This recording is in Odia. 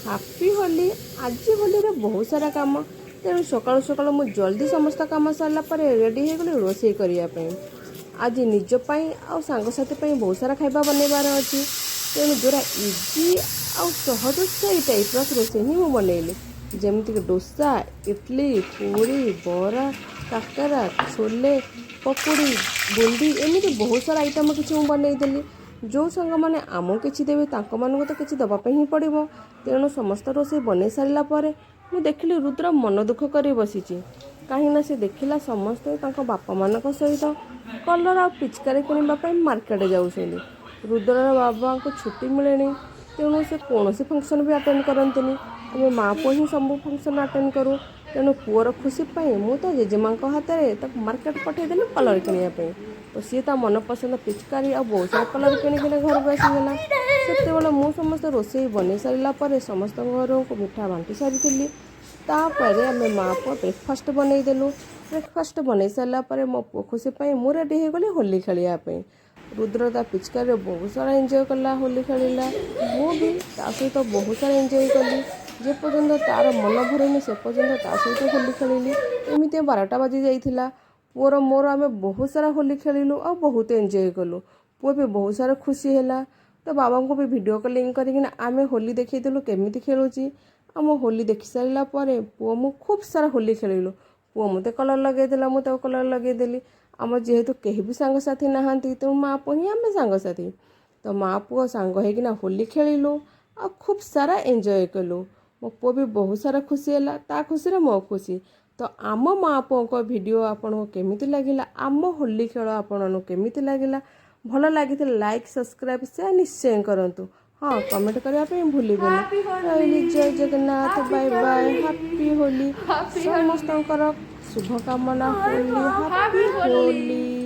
ହାପି ହୋଲି। ଆଜି ହୋଲିରେ ବହୁତ ସାରା କାମ, ତେଣୁ ସକାଳୁ ସକାଳୁ ମୁଁ ଜଲ୍ଦି ସମସ୍ତ କାମ ସାରିଲା ପରେ ରେଡ଼ି ହେଇଗଲି ରୋଷେଇ କରିବା ପାଇଁ। ଆଜି ନିଜ ପାଇଁ ଆଉ ସାଙ୍ଗସାଥି ପାଇଁ ବହୁତ ସାରା ଖାଇବା ବନେଇବାର ଅଛି। ତେଣୁ ଯେଉଁଟା ଇଜି ଆଉ ସହଜ, ସେଇ ଟାଇପ୍ର ରୋଷେଇ ହିଁ ମୁଁ ବନେଇଲି, ଯେମିତିକି ଦୋସା, ଇଡ଼ଲି, ପୁରୀ, ବରା, କାକରା, ଛୋଲେ, ପକୁଡ଼ି, ବୁନ୍ଦି, ଏମିତି ବହୁତ ସାରା ଆଇଟମ୍ କିଛି ମୁଁ ବନେଇଦେଲି। ଯେଉଁ ସାଙ୍ଗମାନେ ଆମକୁ କିଛି ଦେବେ, ତାଙ୍କମାନଙ୍କୁ ତ କିଛି ଦେବା ପାଇଁ ହିଁ ପଡ଼ିବ। ତେଣୁ ସମସ୍ତ ରୋଷେଇ ବନେଇ ସାରିଲା ପରେ ମୁଁ ଦେଖିଲି ରୁଦ୍ର ମନ ଦୁଃଖ କରି ବସିଛି, କାହିଁକିନା ସେ ଦେଖିଲା ସମସ୍ତେ ତାଙ୍କ ବାପାମାନଙ୍କ ସହିତ କଲର୍ ଆଉ ପିଚକାରୀ କିଣିବା ପାଇଁ ମାର୍କେଟ ଯାଉଛନ୍ତି। ରୁଦ୍ରର ବାବାଙ୍କୁ ଛୁଟି ମିଳେନି, ତେଣୁ ସେ କୌଣସି ଫଙ୍କସନ୍ ବି ଆଟେଣ୍ଡ କରନ୍ତିନି। ଆମେ ମା' ପୁଅ ହିଁ ସବୁ ଫଙ୍କସନ୍ ଆଟେଣ୍ଡ କରୁ। ତେଣୁ ପୁଅର ଖୁସି ପାଇଁ ମୁଁ ତା ଜେଜେମାଙ୍କ ହାତରେ ତାକୁ ମାର୍କେଟ ପଠାଇଦେଲି କଲର୍ କିଣିବା ପାଇଁ। ତ ସିଏ ତା ମନପସନ୍ଦ ପିଚକାରୀ ଆଉ ବହୁତ ସାରା କଲର୍ କିଣିକିନା ଘରକୁ ଆସିଗଲା। ସେତେବେଳେ ମୁଁ ସମସ୍ତ ରୋଷେଇ ବନେଇ ସାରିଲା ପରେ ସମସ୍ତଙ୍କ ଘରକୁ ମିଠା ବାଣ୍ଟି ସାରିଥିଲି। ତାପରେ ଆମେ ମା' ପୁଅ ବ୍ରେକଫାଷ୍ଟ ବନେଇଦେଲୁ। ବ୍ରେକଫାଷ୍ଟ ବନେଇ ସାରିଲା ପରେ ମୋ ପୁଅ ଖୁସି ପାଇଁ ମୁଁ ରେଡ଼ି ହେଇଗଲି ହୋଲି ଖେଳିବା ପାଇଁ। ରୁଦ୍ର ତା ପିଚକାରୀରେ ବହୁତ ସାରା ଏନ୍ଜୟ କଲା, ହୋଲି ଖେଳିଲା। ମୁଁ ବି ତା ସହିତ ବହୁତ ସାରା ଏନ୍ଜୟ କଲି। ଯେ ପର୍ଯ୍ୟନ୍ତ ତାର ମନ ଭରିନି, ସେ ପର୍ଯ୍ୟନ୍ତ ତା ସହିତ ହୋଲି ଖେଳିଲି। ଏମିତି 12ଟା ବାଜି ଯାଇଥିଲା। ପୁଅର ମୋର ଆମେ ବହୁତ ସାରା ହୋଲି ଖେଳିଲୁ ଆଉ ବହୁତ ଏନ୍ଜୟ କଲୁ। ପୁଅ ବି ବହୁତ ସାରା ଖୁସି ହେଲା। ତ ବାବାଙ୍କୁ ବି ଭିଡ଼ିଓ କଲିଂ କରିକିନା ଆମେ ହୋଲି ଦେଖେଇଦେଲୁ କେମିତି ଖେଳୁଛି। ଆମ ହୋଲି ଦେଖି ସାରିଲା ପରେ ପୁଅ ମୁଁ ଖୁବ୍ ସାରା ହୋଲି ଖେଳିଲୁ। ପୁଅ ମୋତେ କଲର୍ ଲଗେଇଦେଲା, ମୁଁ ତାକୁ କଲର୍ ଲଗେଇଦେଲି। ଆମର ଯେହେତୁ କେହି ବି ସାଙ୍ଗସାଥି ନାହାନ୍ତି, ତେଣୁ ମା' ପୁଅ ହିଁ ଆମେ ସାଙ୍ଗସାଥି। ତ ମା' ପୁଅ ସାଙ୍ଗ ହେଇକିନା ହୋଲି ଖେଳିଲୁ ଆଉ ଖୁବ୍ ସାରା ଏନ୍ଜୟ କଲୁ। ମୋ ପୁଅ ବି ବହୁତ ସାରା ଖୁସି ହେଲା। ତା ଖୁସିରେ ମୋ ଖୁସି। ତ ଆମ ମା' ପୁଅଙ୍କ ଭିଡ଼ିଓ ଆପଣଙ୍କୁ କେମିତି ଲାଗିଲା? ଆମ ହୋଲି ଖେଳ ଆପଣଙ୍କୁ କେମିତି ଲାଗିଲା? ଭଲ ଲାଗିଥିଲେ ଲାଇକ୍, ସବସ୍କ୍ରାଇବ୍, ସେୟାର ନିଶ୍ଚୟ କରନ୍ତୁ। ହଁ, କମେଣ୍ଟ କରିବା ପାଇଁ ଭୁଲିବେନି। ରହିଲି, Jai Jagannath, bye bye, happy Holi. ସମସ୍ତଙ୍କର ଶୁଭକାମନା, ହୋଲି, ହାପି ହୋଲି।